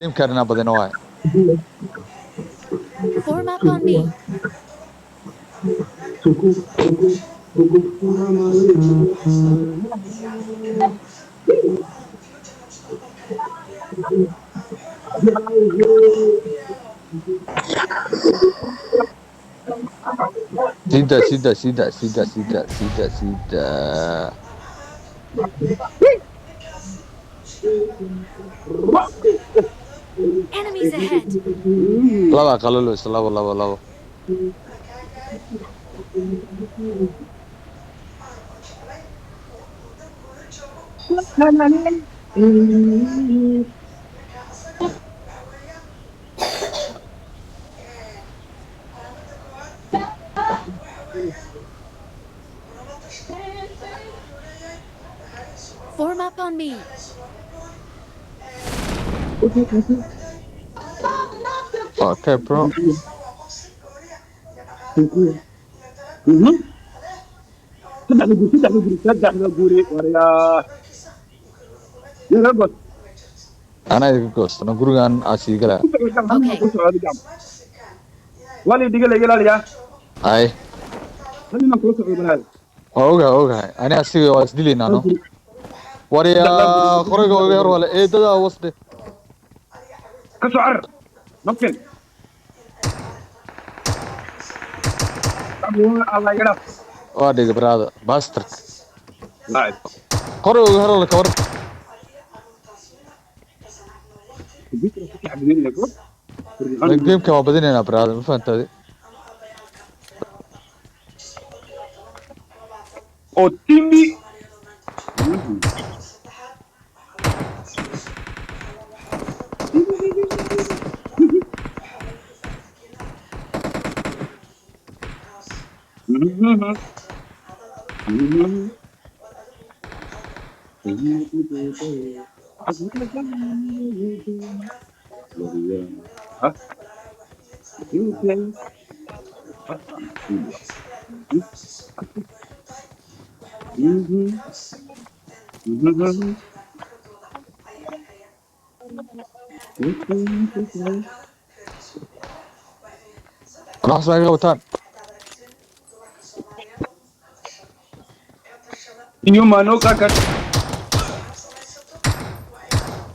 Gamekan inaan badino waay. Form up on me. Sida sida sida sida sida sida sida. Enemies ahead. Laba qalaloys, labo labo labo. Form up on me. Okay bro. Saddexda guri, saddexda guri, saddexda guri, waryaa yaga god. Anaa idinka goostano gurigan aa sii galaa. Ku socdo gacmo. Okay. Ku socdo gacmo, waa la dhiga, laga ilaaliyaa. Ay. Hal inaan kula socdo balaada. Waa ogahay, ogahay, ani asiga waa isdilaynaa no. Waryaa, qoriga oga hor wale eedadaa wasde. Ka soo carar nafkin alla iga dhaaf. Waa dhigay brother bastard. Laacib. Qoriga oga hor wale kabar. Computer ku xabadinaya go. Gameka waa badinaynaa brother, ma fahantaade? Oo timi. Waxaas ma iga qabataan. Iyo mano kakat.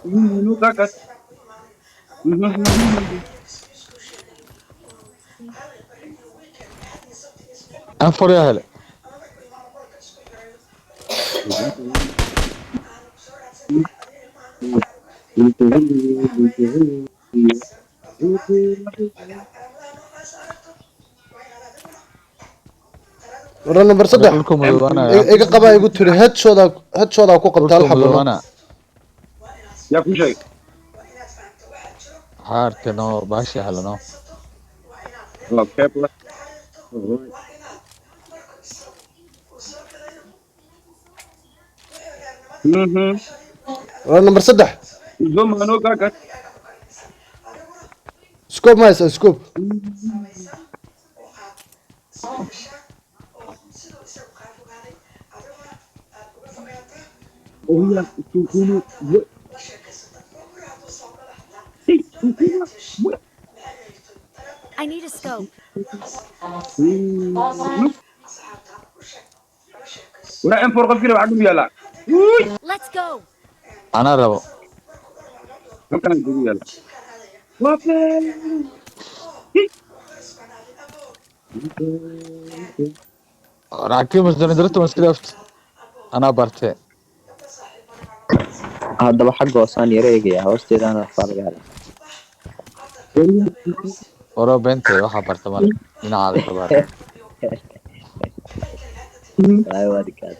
Iyo mano kakat. Aan foryaa hele. Warra, number 3. Dhulka madoobaanaya. Iga qabaa, igu tiri headshot headshot ku qabta hal Dhulka xabo. madoobaana. Yaa ku sheegay? Waxaa arkano baasha helano. Okay, plus. Warra, number 3. Iyo mano kakat. Scope ma haysaa, scope? Oya, tukunu. I need a scope. Waraa M4 qofkii raba xaggu yaala. Uy! Let's go. Anaa rabo. Halkan kugu yaala. Waa Lacagtii masdarindarta ma iska dhaaft, anaa bartee. Haddaba xagga hoosaan yara eegaya, hoosteedana waxbaa laga helaa. Waro beentay, waxaa barta male, dhinacaada ka baar. Wallaahi waa dhikaad.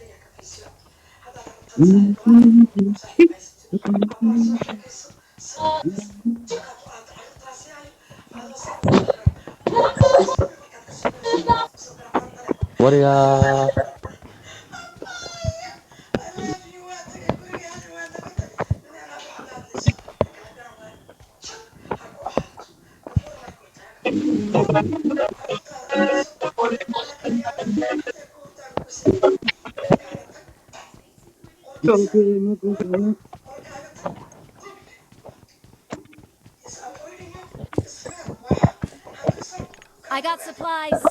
Waryaa. I got supplies.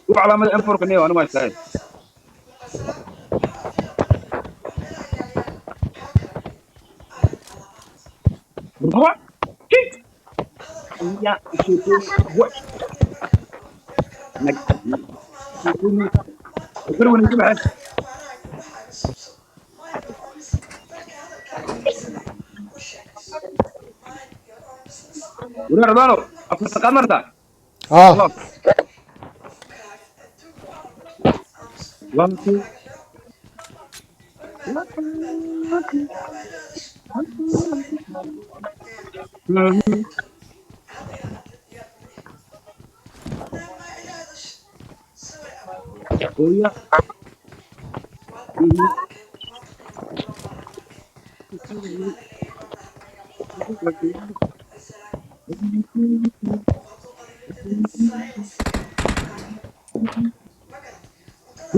U calaamada M4 ka niyo, anu ma istahay. What? Ya, what? Ridwaano, afarta qaad martaa. Ah. One, two. Oh, yeah.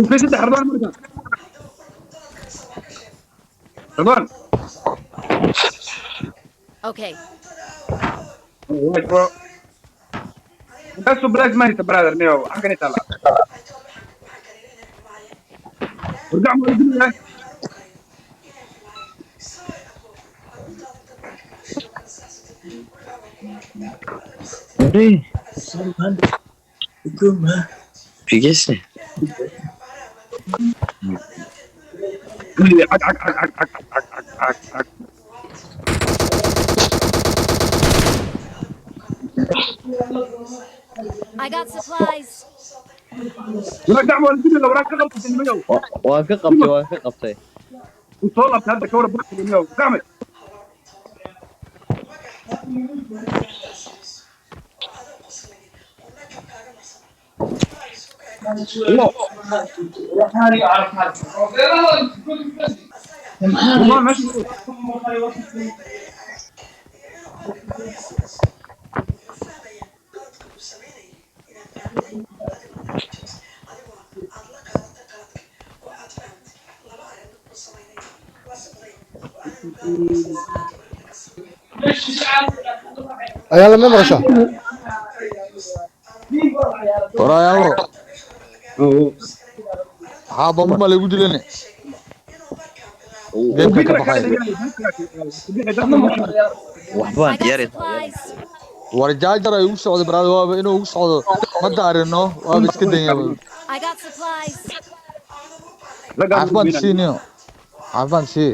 في saddex Ridwaan marka. Ridwaan. Okay. Right, bro. Best black man is brother niyo. Xaggan taala. Wargac ma idin yahay? Pigese. Cag cag cag cag cag cag cag cag cag. I got supplies. Wargac ma idin yahay? Waraaq ka qabtay nimayow. Waan ka qabtay, waan ka qabtay. U soo laabtay hadda ka war bakti nimayow. Gacme. Lo. Ridwaan meesha. Ayaa lama maqashaa? Warayaalo, maxaa bamba ma lagu dilane geedka ka baxay? Waxbaan I got yari. supplies. War jaajar ay ugu socdo baraada, waaba inuu ugu socdo ma daarino, waaba iska danyaba. I got supplies. Caafimaad siiniyo, caafimaad sii.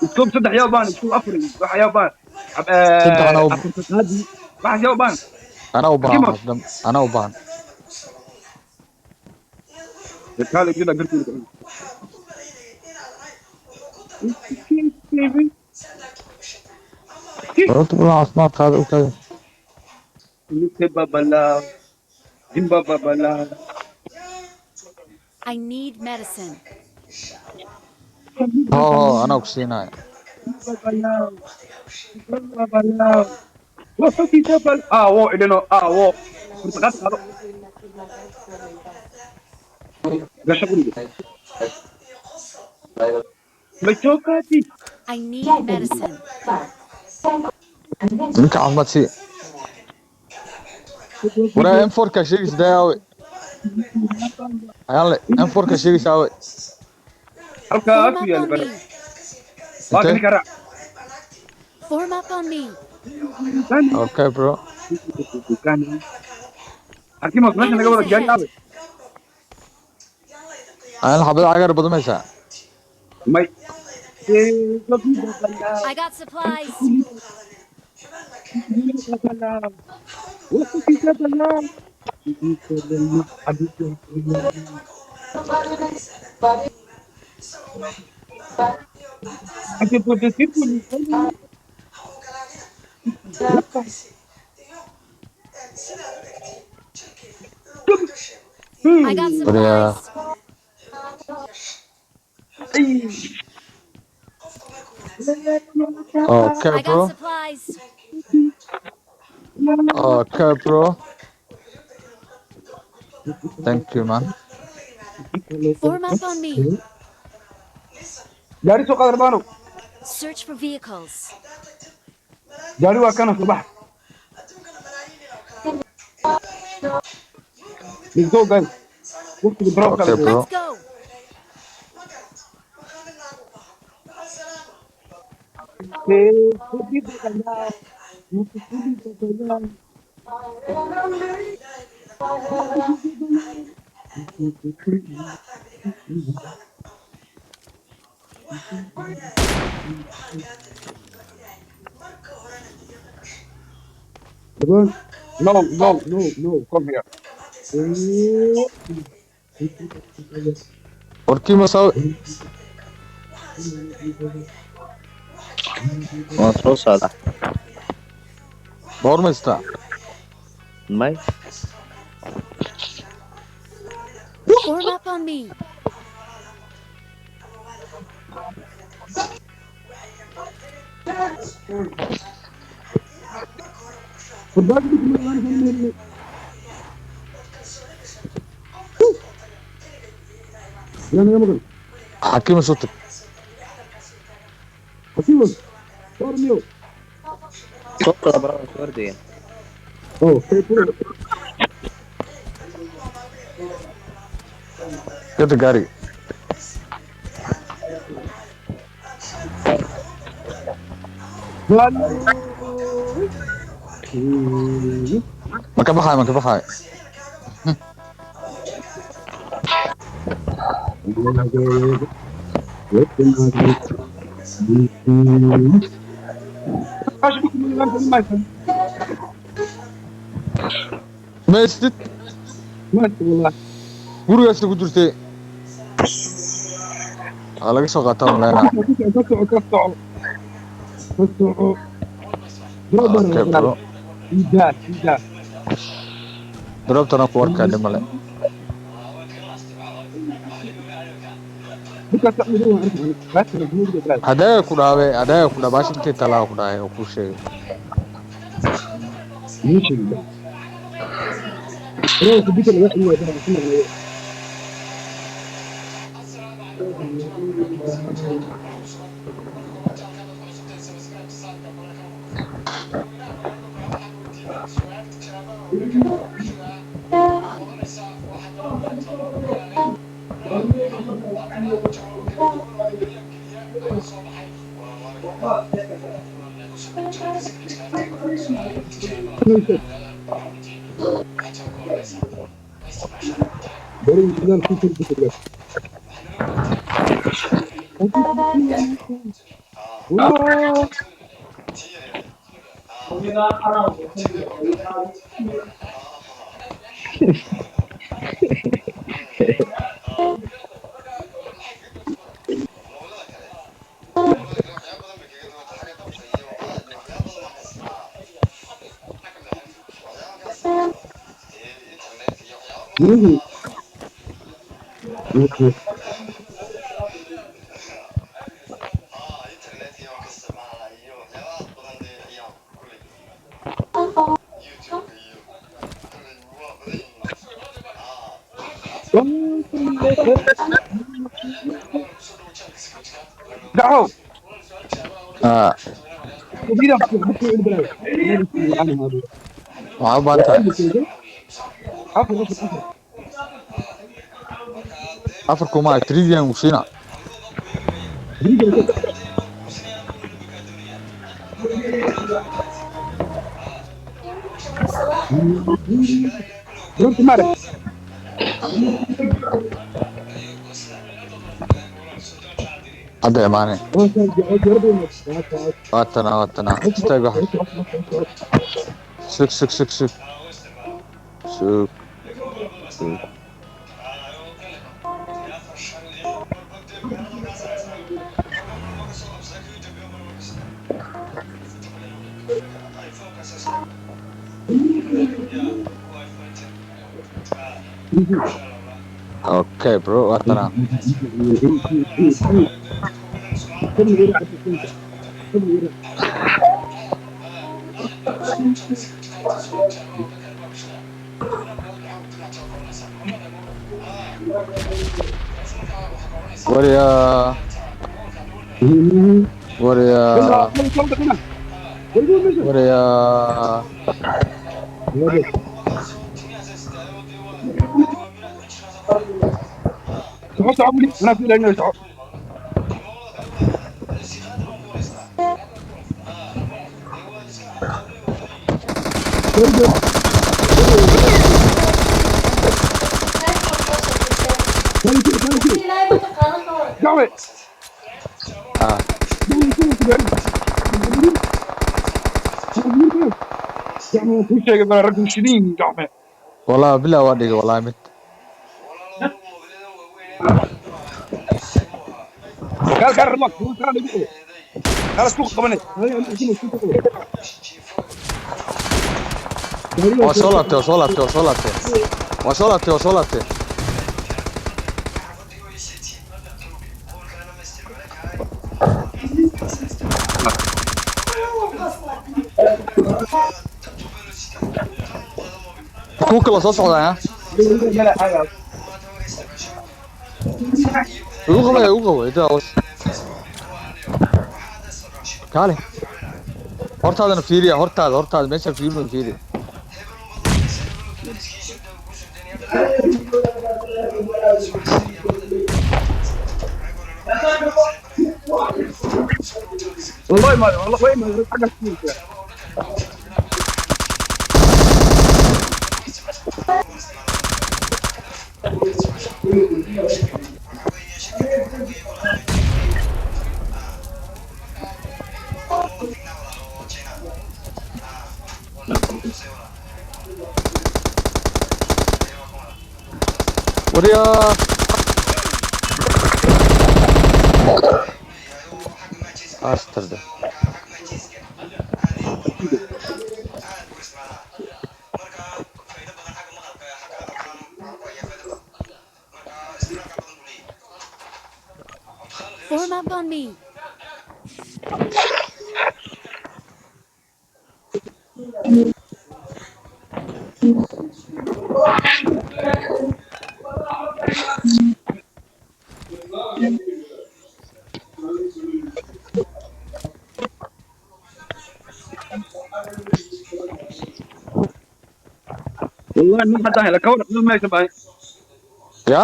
Iskoob saddex yaa baan, iskoob afar wax yaa baan. Saddex Wax yaa baan. Anaa u baahan waxaas dhan, anaa u baahan. Kaale gida gartiisa. Horta caafimaad qaada u kaada. Babala. Jimba babala. I need medicine. Ho ho, anaa ku siinaya. Babala. Ah, wo idino, ah, wo. Furtaqaad qaado. Gasho guriga. Ma joogtaati? I need medicine. Ninka caafimaad sii. Waraa M4 ka sheegaysa daawe ayaanle, M4 ka sheegaysa aawe? Halkaa Form ku up yaal on bara. me. Waa Intee? kan kara. Form up on me. Okay, bro. Hakimos meesha naga wada gaari aabe. Ayaan xabad cagaar badan maysaa. May. I got supplies. I got Waryaa. supplies. Okay, I bro. got supplies. Okay, bro, thank you, man. Form up on me. Gaari soo qaad, Ridwaano. Search for vehicles. Gaari waa kana subax. Let's go guys. Waqtiga drop Okay, kala. bro. Let's go. No, no, no, no, come here. Warkii ma soo Waan soo socdaa. boor ma haystaa? May. Form up on me. Xakiima soo tag. Soo socda bro, waan soo ordaya. Gada gaariga. Ma ka baxaay, ma ka baxaay. Ma haystid? Gurigaas ku jirtay. Waa laga soo qaataa malaynaa. Okay, bro. Droptana ku arkaa dhib male. Hadaaga ku dhaaway, hadaaga ku dhaabay, intee talaa ku dhaaway oo ku sheegay. Dacow. Ah, waxaa u baahan tahay afar kuma tridian usiina. Hadda imaane. Waatana, waatana. Istaag waxa. Sug, sug, sug, sug. Sug. Sug. Okay, bro, waatana. Waryaa, waryaa. Waryaa. Soco soco weli anaa ku ilaalinayo soco. Gacme. Ah. Gacme waan kuu sheegay baa raggu shidan yihiin gacme. Wallahi bilaa waa dhigay wallahi mid. Kaal kaal relax kaal igu qabo. Kaal isku qabanay. Waa soo laabtay, waa soo laabtay, waa soo laabtay. Waa soo laabtay, waa soo laabtay. Kuwa kale soo socdaan ha? Igu qabo, igu qabo, intaa hoos. Kaale. Hortaadana fiiriya, hortaada, hortaada, meesha fiirino fiiriya. والله ما والله وين ما حاجه كتير. Waryaa. Astarda. Form up on me. والله ما حد هلا كون ما يسمع. Ya?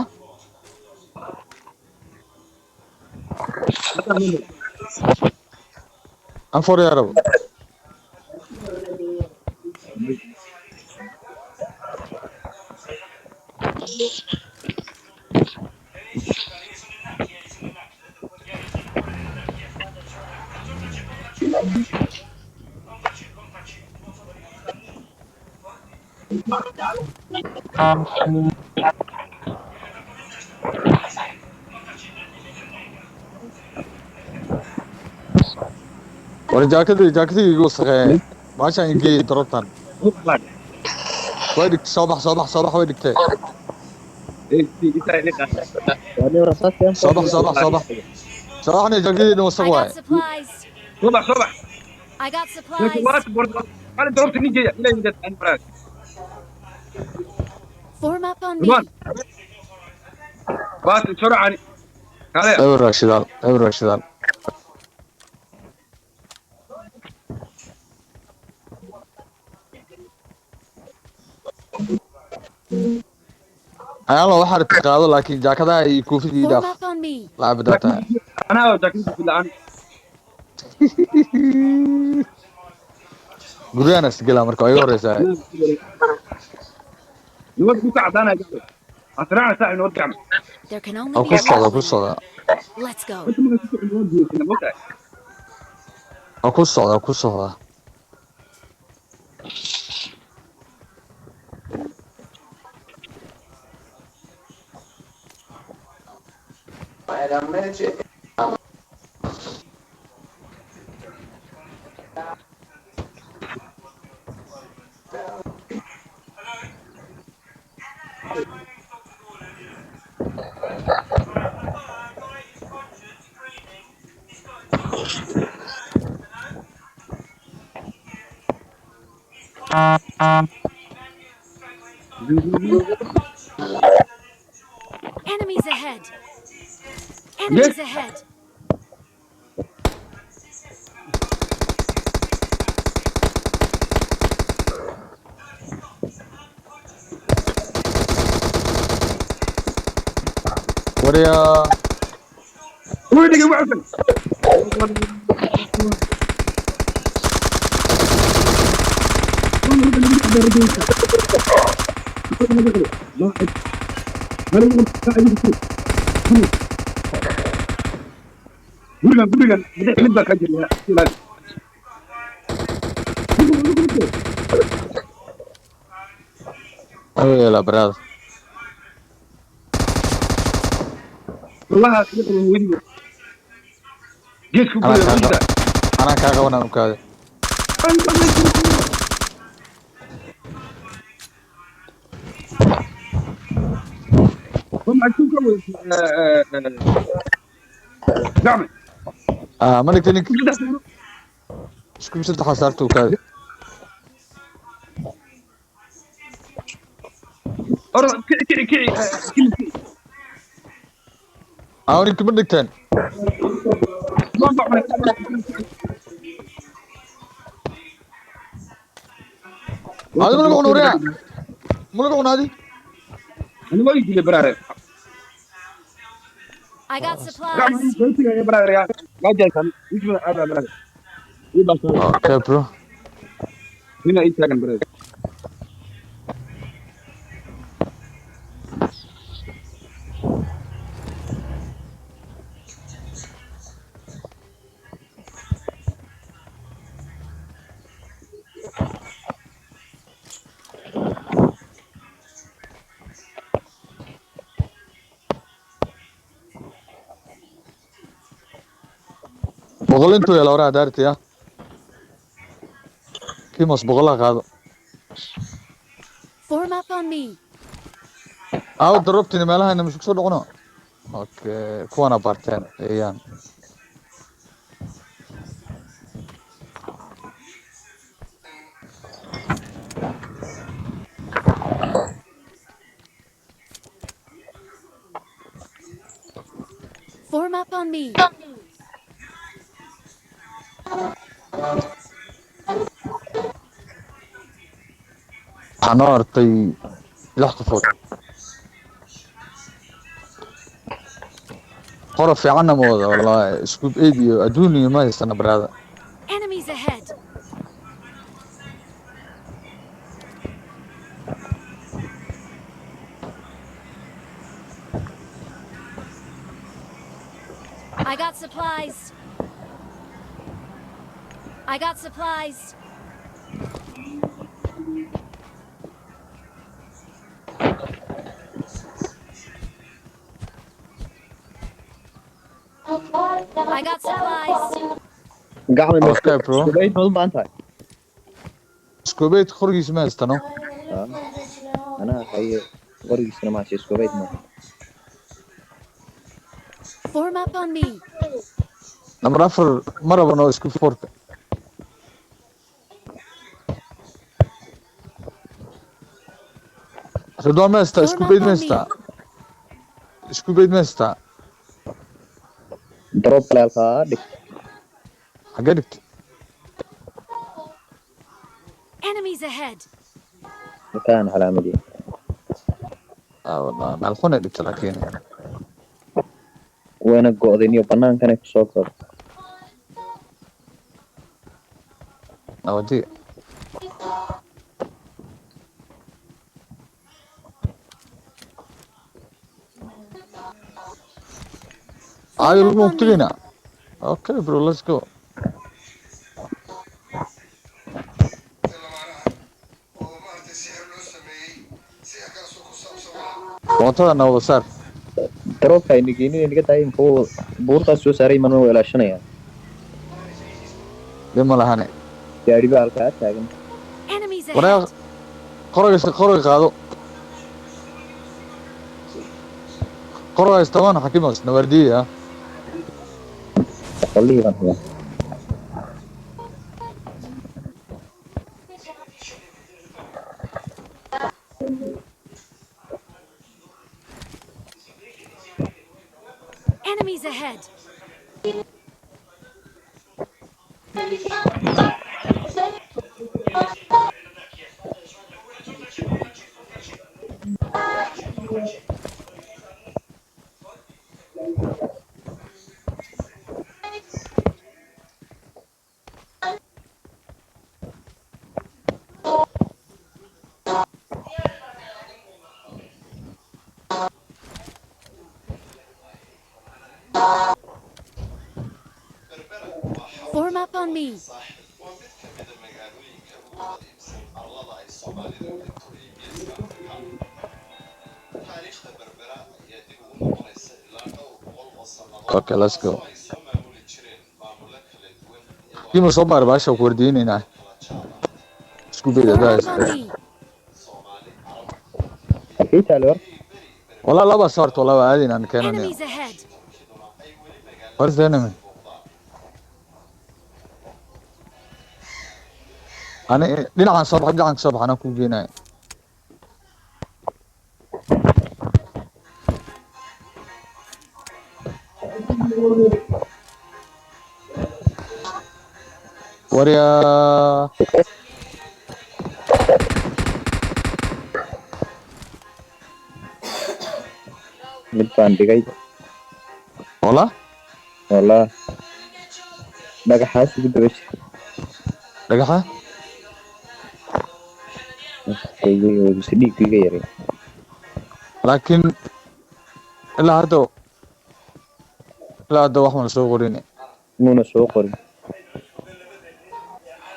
Aan for yarabo. War jaakadii, jaakadii igu wasakheeyeen. Baashaan igeeyey darobtan. Way dhigtay, soo bax, soo bax, soo bax, way dhigtay. Soo bax, soo bax, soo bax. Soo baxna jaakadiina wasakh I waaye. got supplies. صبح صبح. I got لكن supplies. وراك برضه انا ضربت نيجي الى يمدد انا براك. Form up on me. رضوان بس بسرعه تعال. Eber waa shidaal, eber waa shidaal. Ayaalo waxaa rabta qaado laakiin jaakadaha iyo koofida ii Form dhaaf. up on me. Lacag badaa tahay. انا جاكيت في الان. Guryahan isgelaa marka waa iga horeysaa. نود كنت عطانا اسرعنا ساعه نود كعمل. There can only Waa be ku socdaa, one ku winner. socdaa. Let's go. انت ما كنت نود Waa ku socdaa, ku socdaa. Enemies ahead. Enemies ahead. Waryaa. Way dhigay waxan. Gurigan gurigan bidix mid baa ka jira ilaali. Ayla brother. Wallahi bidix weliba. Geedku Anaa guriga kaa weliba. Anaa kaa qabanaa ukaada. Gacme. Ah, ma dhigtay ninka isku saddexa saarta ukaada. Orod kici kici kici kici. Ah, ninka ma dhigteen. Adi ma lagu cuno waryaa? Ma lagu cuno adi? Ani waa dilay baraare. I got supplies. Gacme baraare ya. Gaajaysan. Isma aada baraare. Ii baa soo. Okay bro. Nina ii taagan baraare. Boqol intuu yeelo waraa daarti ya. Kimos boqolaha qaado. Form up on me. Aaw darobtini meelaha inama isku soo dhoqono. Okay, kuwana barteen eeyaan. Form up on me. Waxaa noo hartay lix qofood. Qorof fiicanna ma wada wallaahi iskuub eed iyo adduun iyo ma haysana baraada. Enemies ahead. I got supplies. I got supplies. I got supplies. Gacme Okay bro. iskubayd ma u baahan tahay? Iskuubeyd qorigiisa ma haystano. Ah, anaa haye qorigiisana ma haysto iskubayd ma. Form up on me. Number 4 ma rabano isku fourka. Ridwaan ma haystaa Form isku up beyd ma on me. haystaa isku beyd ma haystaa Drop kale halkaa dhig. xaggee dhigtay? Enemies ahead. Halkaan calaamadii. Ah, wallahi meel xun ay dhigtay laakiin. Wayna go'day niyo banaankanay kusoo go'day. Nabadi. Form Caadi up lagu on me. mugtigaynaa. Okay bro, let's go. Mootada na wada saar. Dropka ayna geenin inaga daayay muxuu buurtaas soo saaray mana weelaashanaya. Dhib ma lahane. Gaari baa halkaa taagan. Enemies Waraa ahead. qoroga qoroga qaado. Qoroga haystamaan xakimos nawardiye ah. Qolihii baan hayaa. Enemies ahead. on me. Okay, let's go. Kima soo baar baasha ku wardiinaynaa. Isku day Form guys. up on me. Halkay taale war? Walaa laba saarto laba aadin aan keenanaya. Enemies ahead. Where's the enemy? Ani dhinacan soo bax, dhinacan soo bax, anaa ku geenaya. Waryaa. Mid baan dhigay. Wala? Wallah, dhagaxaas ugu daba jira. Dhagaxa? Mise dhiiggu iga yaray. Laakiin ilaa hadda wax mana soo qorin. Muuna soo qorin.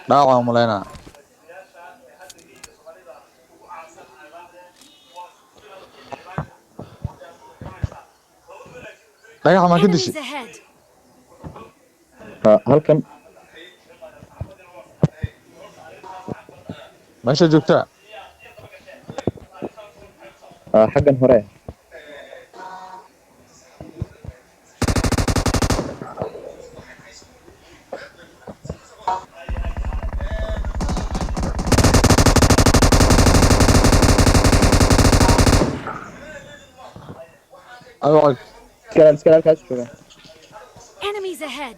Dhaawac aan malaynaa. Dhagaxa maa ka Enemies dishay? ahead. Ha, halkan. Meesha joogtaa? Ah, xaggan hore. Ayo. Iskale halkaas jooga. Enemies ahead.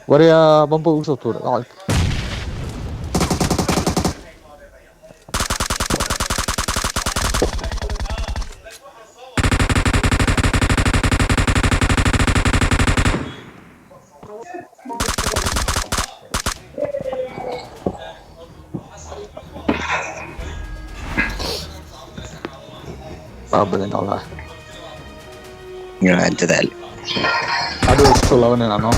Waryaa, bamba ugu soo tuuray wacag. Waa badan wallah. Waa dadaal. Hadhow isku soo laabanayna no.